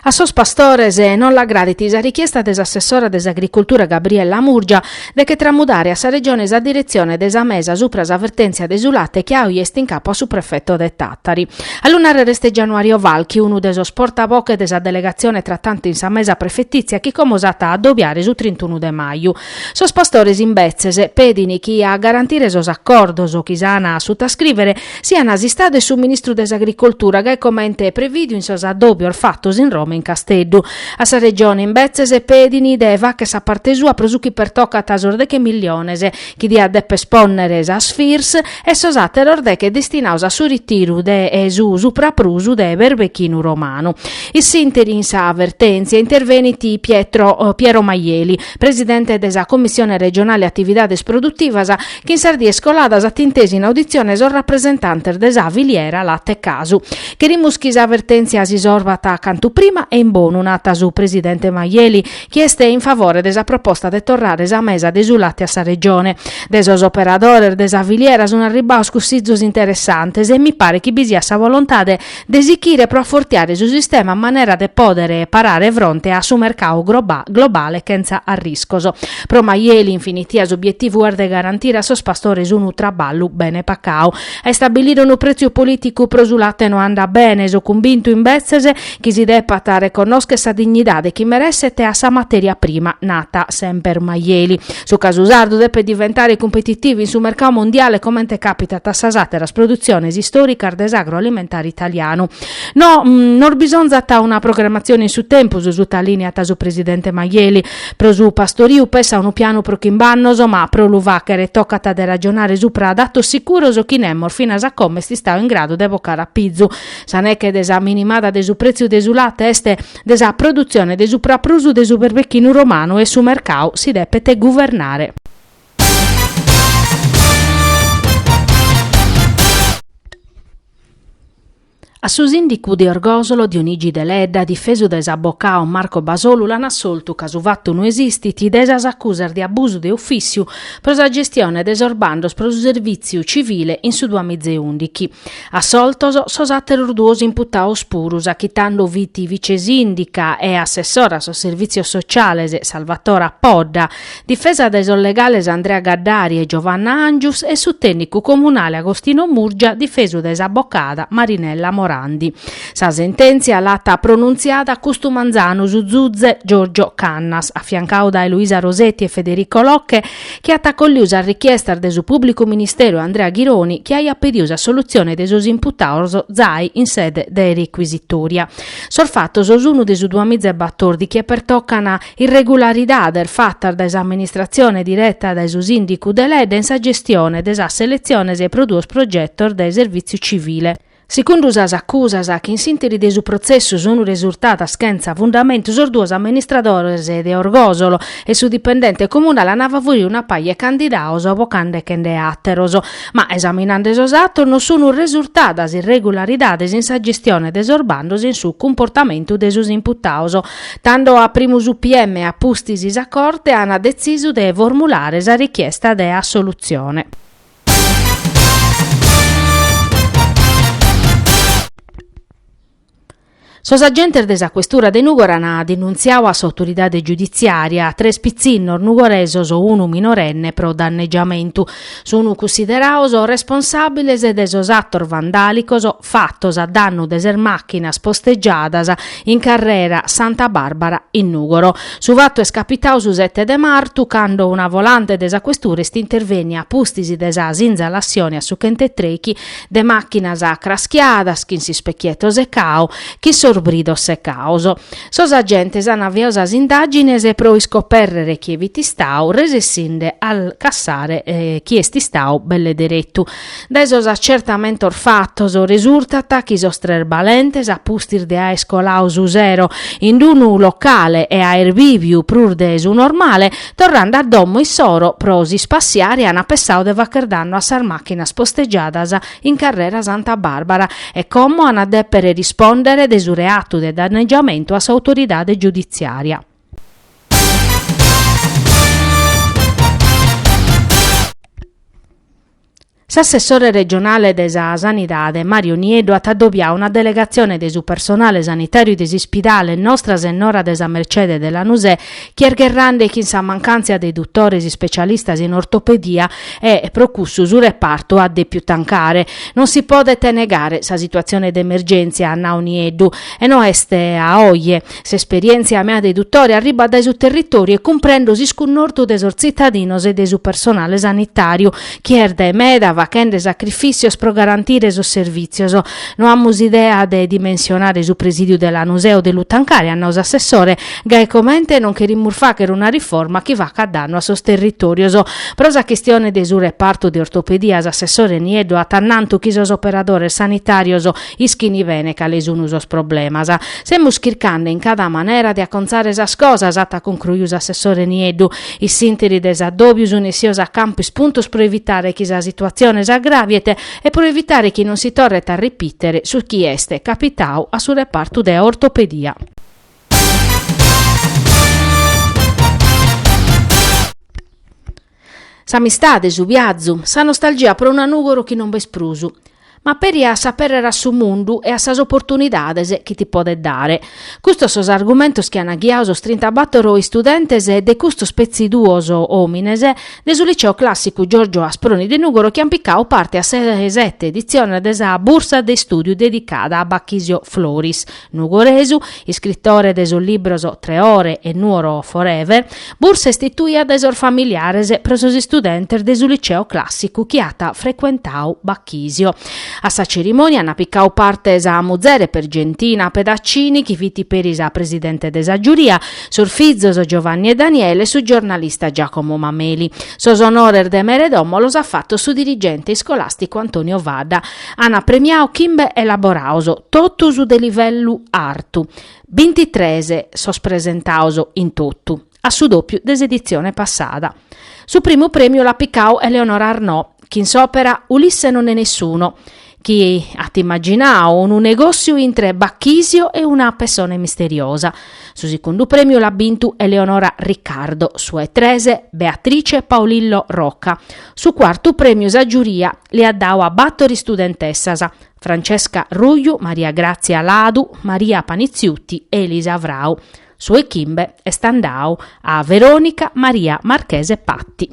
A sos pastores non l'agradit sa richiesta de s'assessora de s'Agricoltura Gabriella Murgia de che tramudare a sa Regione sa diretzione de sa mesa supra sa vertèntzia de su late chi a oje est in capu a su prefeto de Tàtari. A lu nàrrere est Gianuario Falchi, unu de sos portaboche de sa delegatzione tratante in sa mesa prefetìtzia chi como s'at a addobiare su trintunu de maju. Sos pastores imbetzes pedin chi a garantire sos acordos chi s'an a sutascrìvere sian s'Istadu e su Ministru de s'Agricoltura, gai comente prevìdiu in sos addòbios fatos in Roma e in Casteddu. A sa Regione imbetzes pedin de fagher sa parte sua pro su chi pertocat sos deche milliones chi diat deper pònnere sas Firs e sos àteros deche destinados a su ritiru de su supraprus de berbechinu romanu. In s'ìnteri in sa vertèntzia intervenit Pietro Piero Maieli, presidente de sa Commissione regionale Atividades Produtivas, chi in sas dies coladas at intesu in auditzione sos rapresentantes de sa filiera late casu. Cherimus chi sa vertèntzia si sorvat cantu prima e in bonu, nat su presidente Maieli, chi est in favore de sa proposta de torrare sa mesa de su late a sa Regione. De sos operadores de sa filiera sunt arribbados cussizos interessantes e mi paret chi bi siat sa volontade de sichire pro afortiare su sistema a manera de pòdere parare fronte a su mercadu globale chentza arriscos. Pro Maieli, in finitia, s'obietivu est de garantire a sos pastores unu traballu bene pacadu. A istabilire unu prètziu polìticu pro su late no andat bene, so cumbintu imbetzes chi si depat reconnòschere sa dignidade chi meresset a sa matèria prima, nat semper Maieli. Su casu sardu depet diventare cumpetitivu in su mercadu mondiale comente càpitat a sas àteras produtziones istòricas de s'agroalimentare italianu. No, nos bisonzat una programmatzione in su tempus, sutalìniat su presidente Maieli. Pro su pastoriu pessa unu pianu pro chimb'annos, ma pro lu fàghere tocat de ragionare supra datos sicuros chi nemos finas a como est istadu in gradu de bocare a pizu. Sa neche de sa minimada de su prètziu de su late est de sa produtzione de supraprusu de su berbechinu romanu e su mercadu si depet guvernare. A su sìndicu de Orgòsolo Dionigi Deledda, difesu dae s'abocadu Marco Basolu, l'an assoltu ca su fatu no esistit dae sas acusas de abusu de ufìssiu pro sa gestione de sos bandos pro su servìtziu civile in su duamiza e ùndichi. Assoltos sos àteros duos imputados puru, sa chi tando fit vicesìndica e assessora a sos servìtzios sociales Salvatora Podda, difesa dae sos legales Andrea Gaddari e Giovanna Angius e su tènnicu comunale Agostino Murgia, difesu dae s'abocada Marinella Morandi. Sa sentèntzia l'at pronuntziada custu manzanu su zuze Giorgio Cannas, afiancadu dae Luisa Rosetti e Federico Locche, chi at acolliu sas richiestas de su pùblicu ministeru Andrea Ghironi chi aiat pediu s'assolutzione de sos imputados zai in sede de recuisitòria. Sos fatos sun de su duamiza e batòrdichi e pertocan irregularidades fatas dae s'amministratzione direta dae su sìndicu Deledda in sa gestione de sas seletziones pro duos progetos de servìtziu civile. Segundu sas acusas, chi in s'ìnteri de su protzessu sunt resurtadas chentza fundamentu, sos duos amministradores de Orgòsolo e su dipendente comunale ant favoridu una paja 'e candidados bocandechende àteros. Ma esaminande sos atos non sunt resurtadas irregularidades in sa gestione de sos bandos e in su cumportamentu de sos imputados. Tando a primu su PM e a pustis sa Corte ant detzisu de formulare sa richiesta de assolutzione. Sos agentes de sa Questura de Nùgoro ant denuntziadu a s'autoridade giuditziària tres pitzinnos nugoresos, unu minorenne, pro dannegiamentu. Sunt cussiderados responsàbiles de sos atos vandàlicos fatos a dannu de ses màchinas postegiadas in carrera Santa Bàrbara in Nùgoro. Su fatu est capitadu su sete de martu, cando una volante de sa Questura est intervènnia a pustis de sa sinzalassione a su chent'e trèichi de màchinas craschiadas chin s'ispecchietto secau, chin sos bridos secaos. Sos agentes an aviau sas indàgines pro iscopèrrere chie fit istau, resessinde a cassare chie est istau belle deretu. Dae sos acertamentos fatos resurtat chi sos tres balentes, a pustis de aer coladu su sero in unu locale e aer bìviu prus de su normale, torrende a domo issoro pro s'ispassiare an pessadu de fagher dannu a sas màchinas postegiadas in carrera Santa Bàrbara e como an a dèpere rispòndere de su reatu de dannegiamentu a s'autoridade giuditziària. S'assessore regionale de sa Sanidade, Mario Nieddu, at addobiau una delegatzione de su personale sanitàriu de s'ispidale Nostra Sennora de sa Mercede de Lanusè chi est gherrande chin sa mancàntzia de dutores ispecialistas in ortopedia e pro cussu su repartu at dèpiu tancare. Non si podet negare sa situatzione de emergèntzia, at nau Nieddu, e no est a oje. S'esperièntzia mea de dutore arribat dae su territòriu e cumprendo s'iscunnortu de sos tzitadinos e de su personale sanitàriu, chi est dae meda faghende sacrifìssios pro garantire sos servìtzios. No amus idea de dimensionare su presìdiu de Lanusè o de lu tancare, at nau s'assessore, gai comente non cherimus fàghere una riforma chi facat dannu a sos territòrios. Pro sa chistione de su repartu de ortopedia s'assessore Nieddu at annantu chi sos operadores sanitàrios Ischini bene cale sunu sos problemas. Semus chircande in cada manera de acontzare sas cosas, at concruiu s'assessore Nieddu. In s'interi de s'addòbiu sun essios a campu ispuntos pro evitare chi sa situatzione s'agraviet e pro evitare chi non si torret a ripìtere su chi est capitau a su repartu de ortopedia. S'amistade, su viazu, sa nostalgia pro una Nùgoro chi non b'est prus. Ma peri a s'aperrer a su mundu e a sas oportunidades chi ti podet dare. Custos sos argumentos chi an ghiadu sos trintabatoro istudentes e de custos petzi duos òmines de su liceo clàssicu Giorgio Asproni de Nùgoro chi an picadu parte a sa 'e sete editzione de sa bursa de istùdiu dedicada a Bachisio Floris, Nugoresu, iscritore de sos libros Treore e Nuoro Forever, bursa istituia dae sos familiares pro sos istudentes de su liceo clàssicu chi at frecuentadu Bachisio. A sa cerimònia ant picadu parte sa muzere Pergentina Pedaccini, chi fit peri sa presidente de sa giuria, sos fizos Giovanni e Daniele e su giornalista Giacomo Mameli. Sos onores de mere domo los at fatos su dirigente iscolàsticu Antonio Fadda. An premiadu chimbe elaborados, totus de livellu artu, bintitres sos presentados in totu, a su dòpiu de s'editzione passada. Su primu prèmiu l'at picadu Eleonora Arnò, chin s'òpera Ulisse non è nessuno, chi at immaginadu unu negòssiu intre Bachisio e una pessone misteriosa. Su segundu prèmiu l'at bintu Eleonora Riccardo, su 'e tres Beatrice Paolillo Rocca. Su cuartu prèmiu sa giuria li at dadu a bator istudentessas, Francesca Ruju, Maria Grazia Ladu, Maria Panizziutti e Elisa Frau. Su 'e chimbe est andadu a Veronica Maria Marchese Patti.